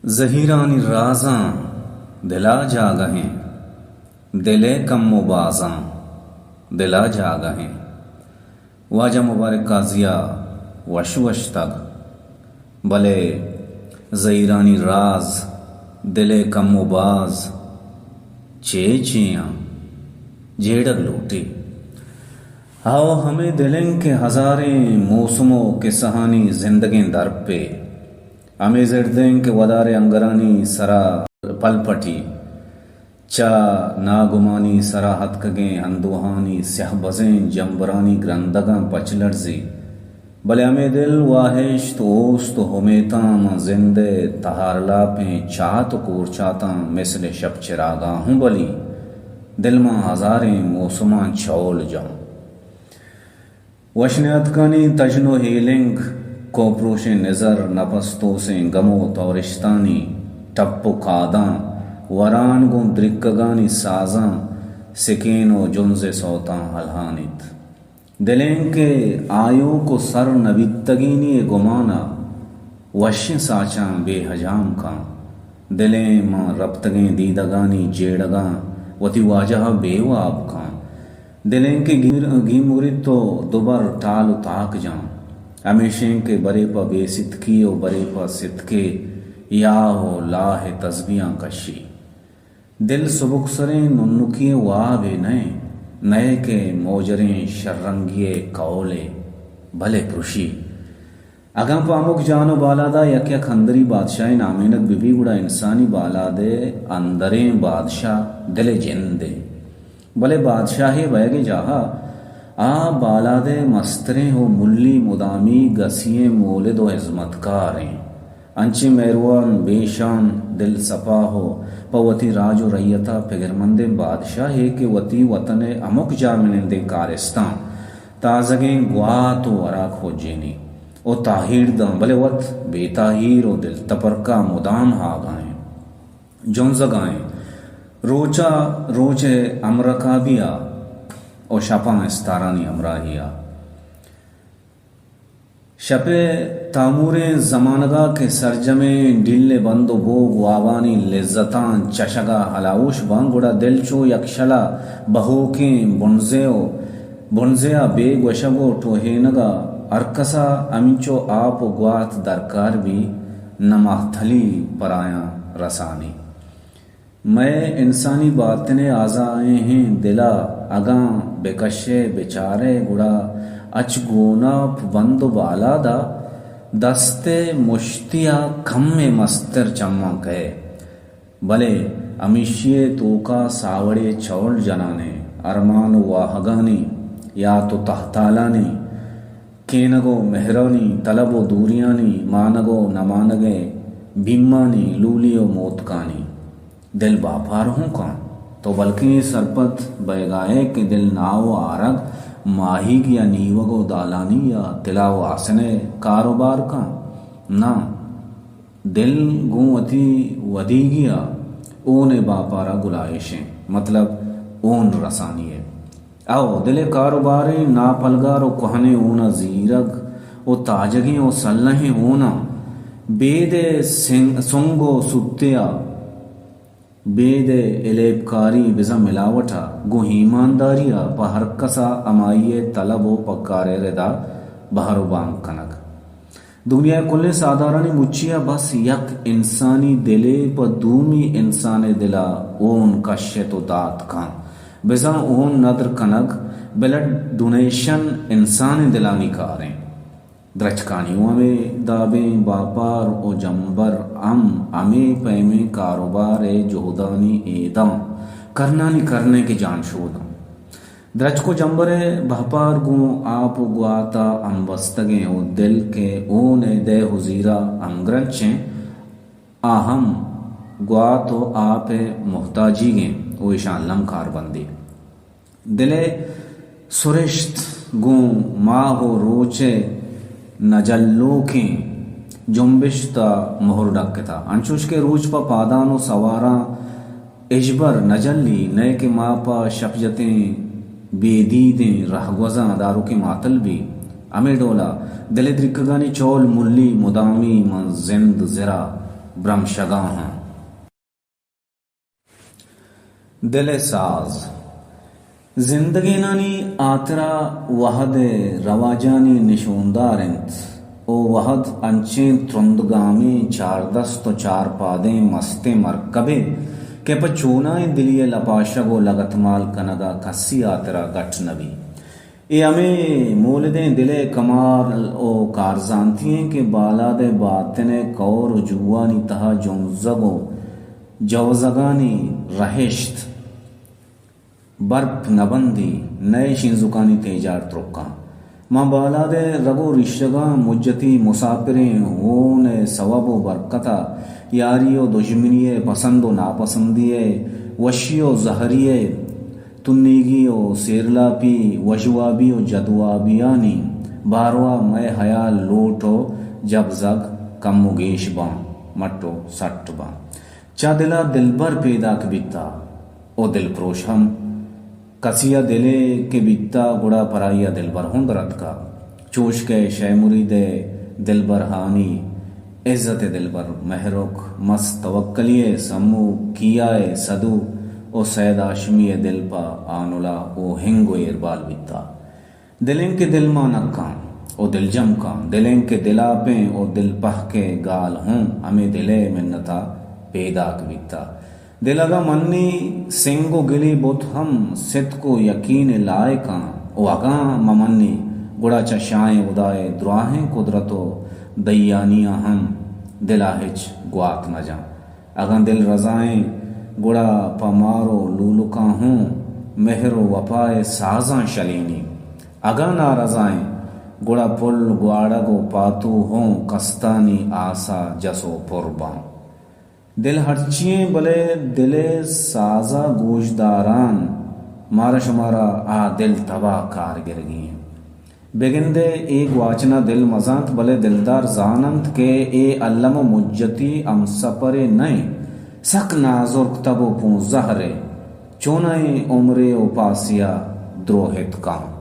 زہیرانی رازاں دل ءَ جاگہ ایں، دل ءِ کم ءُ بازاں دل ءَ جاگہ ایں۔ واجہ مبارک قاضی ءَ وش گوشتگ، بلے زہیرانی راز، دل ءِ کم ءُ باز چے چے آں؟ جیڑگ لوٹی۔ ہئو، ہمے دل ایں کہ ہزاریں موسم ءُ کسہانی زندگیں درپے، ہمے زرد ایں کہ ودار ءِ انگرانی سرا پلپٹی، چہ ناگمانی سرا اتکگیں اندوہانی سیاہ بزیں جمبرانی گرندگاں پچ لرزی، بلے ہمے دل واہشت، اوست ءُ امیتاں ماں زند ءِ تہارلاپیں چات ءُ کورچاتاں مثل شپ چراگاں ہوں بلی، دل ماں ہزاریں موسماں چول جاں۔ وش نیاتکانی تژن ءُ ہیلنگ، کوپروشیں نزر، نپس توسیں گم ءُ تورشتانی ٹپ ءُ کاداں، وران گوں درکگانی سازاں، سکین ءُ جنز ءِ سوتاں ہلہانیت۔ دل ایں کہ آیوک ءُ سر نہ بیتگینی ءِ گمان ءَ وشیں ساچاں بے ہجام کاں۔ دل ایں ماں رپتگیں دیدگانی جیڑگاں وتی واجہ ءَ بے واب کاں۔ دل ایں کہ گیر-، گیموریت ءُ دوبر ٹال ءُ تاک جاں۔ ہمیش ایں کہ برے پہ بے ستکی ءُ برے پہ ستکے یاہ ءُ لاہ ءِ تسبیحاں کشی۔ دل سبکسریں ننکی ءِ وابے نہ ایں، نئے کہ موجریں شررنگی ءِ کولے، بلے پرشی۔ اگاں پہ ہمک جان ءُ بالاد ءَ یک یک اندری بادشاہے نامینگ بہ بی، گڑا انسانی بالاد ءِ اندریں بادشاہ دل ءِ جند ایں۔ بلے بادشاہے بئیگ ءِ جاہ ءَ آ بالاد ءِ مستریں ءُ ملی مدامی گسی ئیں مولد ءُ ہزمتکار ایں۔ انچیں مہروان، بے شان، دل سپاہ ءُ پہ وتی راج ءُ رعیت ءَ پگرمندیں بادشاہے کہ وتی وطن ءِ ہمک جاہ منندیں کارستاں تازگیں گوات ءُ ہراک پجینی ءُ تاہیر داں، بلے وت بے تاہیر ءُ دل تپرکا مدام ہاگا ایں، جنزگا ایں، روچا روچ ءِ ہمرکابی ءَ ءُ شپاں استارانی ہمراہی ءَ۔ شپ ءِ تاموریں زمانگ ءَ کہ سرجمیں ڈیل ءِ بند ءُ بوگ وابانی لذتاں چشگ ءَ ہلاوش باں، گڑا دل چو یکشل ءَ بہوکیں بنزے ءُ بنزے ءَ بے گوشگ ءُ ٹوہینگ ءَ ہرکس ءَ ہمینچو آپ ءُ گوات درکار بی، نہ مہتلی پر آیاں رسانی۔ مئے انسانی باتن ءِ آزائیں دل ءَ اگاں بہ کشئے بہ چارئے، گڑا اچ گوناپ بند ءُ بالاد ءَ دست ءِ مشتی ءَ کمے مستر چماں کئے۔ بلے ہمیشی ءِ توکا ساوڑے چول جنان ءِ ارمان ءُ واہگانی، یات ءُ تہتالانی، کینگ ءُ مہرانی، طلب ءُ دوریانی، مانگ ءُ نمانگ ءِ بیمانی، لولی ءُ موتکانی۔ دل باپار ہوں کاں۔ تو بلکیں اے سرپد بئیگا ئے کہ دل ناہ ءُ آرگ، ماہیگ یا نیوگ ءُ دالانی یا تلا ءُ آسن ءِ کاروبار کاں؟ ناں، دل گوں وتی ودیگی ءَ ہون ءِ باپار ءَ گلائیش ایں، مطلب ہون رسانی ءِ۔ او دل ءِ کاروباریں ناپلگار ءُ کوہنیں ہون ءَ زیرگ ءُ تاجگیں ءُ سلہیں ہوناں بید ءِ سنگ، سنگ ءُ سوتے ءَ بید ءِ الیبکاری بزاں ملاوٹ ءَ گوں ایمانداری ءَ پہ ہرکس ءَ ہمائی ءِ طلب ءُ پگار ءِ ردا بہر ءُ بانگ کنگ۔ دگنیا ءِ کلیں ساہدارانی مچی ءَ بس یک انسانی دلے پہ دومی انسان ءِ دل ءَ ہون کشت ءُ دات کن۔ بزاں ہون ندر کنگ، بلڈ ڈونیشن، انسان ءِ دلانی کاریں۔ درچکانی اوں ہمے دابیں باپار ءُ جمبر ہم ہمے پیمیں کاروبار ءِ جہدانی ایداں کرنانی کرن ءَ کہ جانشوداں۔ درچک ءُ جمبر ءِ بہپار گوں آپ ءُ گوات ءَ ہمبستگیں ءُ دل کہ ہون ءِ دئے ءُ زیرا ہمگرنچیں، آ ہم گوات ءُ آپ ءِ محتاجیگیں ءُ ایشاں الم کاربندی۔ دل ءِ سرشت گوں ماہ ءُ روچ ءِ نجلوکیں جنبشت ءَ مہر ڈکتہ۔ انچوش کہ روچ پہ پادان ءُ سواراں ہچبر نہ جلی، نئے کہ ما پہ شپ جتیں بے دیدیں رہگوزاں داروکیں ماتل بی۔ ہمے ڈولا دل ءِ درکگانی چول ملی مدامی من زند زرا برمشگاہاں۔ دل ءِ ساز۔ زندگینانی ہاترا وہد ءِ رواجانی نشوندار انت و وہد انچیں ترندگامیں چاردست و چارپادیں مستیں مرکبے کہ پہ چونائیں دلی ءِ لپاشگ و لگتمال کنگا کسی ہاترا گٹ نہ بی۔ اے ہمے مولدیں دل ءِ کمال و کارزانتی انت کہ بالاد ءِ باتن ءِ کور و جوانی تہا جنزگ و جوزگانی رہشت برپ نہ بندی، نئے شینزکانی تیجار ترکاں۔ ماں بالاد ءِ رگ و ریشگاں مجتی مساپریں ہون ءِ سوب و برکتا یاری و دژمنی ءِ، پسند و ناپسندی ءِ، وشی و زہری ءِ، تنیگی و سیرلاپی، وژوابی و جدوابیانی باروا مئے ہیال، لوٹ و جبزگ کم و گیش باں، مٹ و سٹ باں۔ چہ دلا دلبر پیداک بیتا و دلپروش ہم۔ کسیا دلے کہ بیتا گڑا پرایا دلبر ہوں درتکا۔ چوش کہ شے مرید ءِ دلبر ہانی، عزت ءِ دلبر مہرک، مست توکلی ءِ سمو، کیا ءِ سدو و سید ہاشمی ءِ دل پہ آنلا و ہنگ و ایربال بیتا۔ دلیں کہ دل مانکاں و دلجمکاں، دلیں کہ دلاپیں و دلپہک ءِ گال ہوں ہمے دل ءِ منتا پیداک بیتا۔ دل اگاں منی، سنگ و گلی بت ہم ستک و یقین ءِ لائکاں و اگاں مہ منی، گڑا چہ شاہیں ہدا ءِ دراہیں قدرت و دیانیاں ہم دلا ہچ گوات نہ جاں۔ اگاں دل رضائیں، گڑا پہ مار و لولکاں ہوں مہر و وپا ءِ سازاں شلینی۔ اگاں نارضائیں، گڑا پل، گواڑگ و پاتو ہوں کستانی آسا جس و پر باں۔ دل ہرچی ایں، بلے دل ءِ سازا گوشداران، مارا شمارا آ دل تباہ کار گرگی ایں۔ بگندئے اے گواچنا دل مزانت، بلے دلدار زاننت کہ اے الم و مجتی ہمسپرے نہ انت، سک نازرک تب و پونزہرے، چونائیں عمرے و پاسیا دروہت کاں۔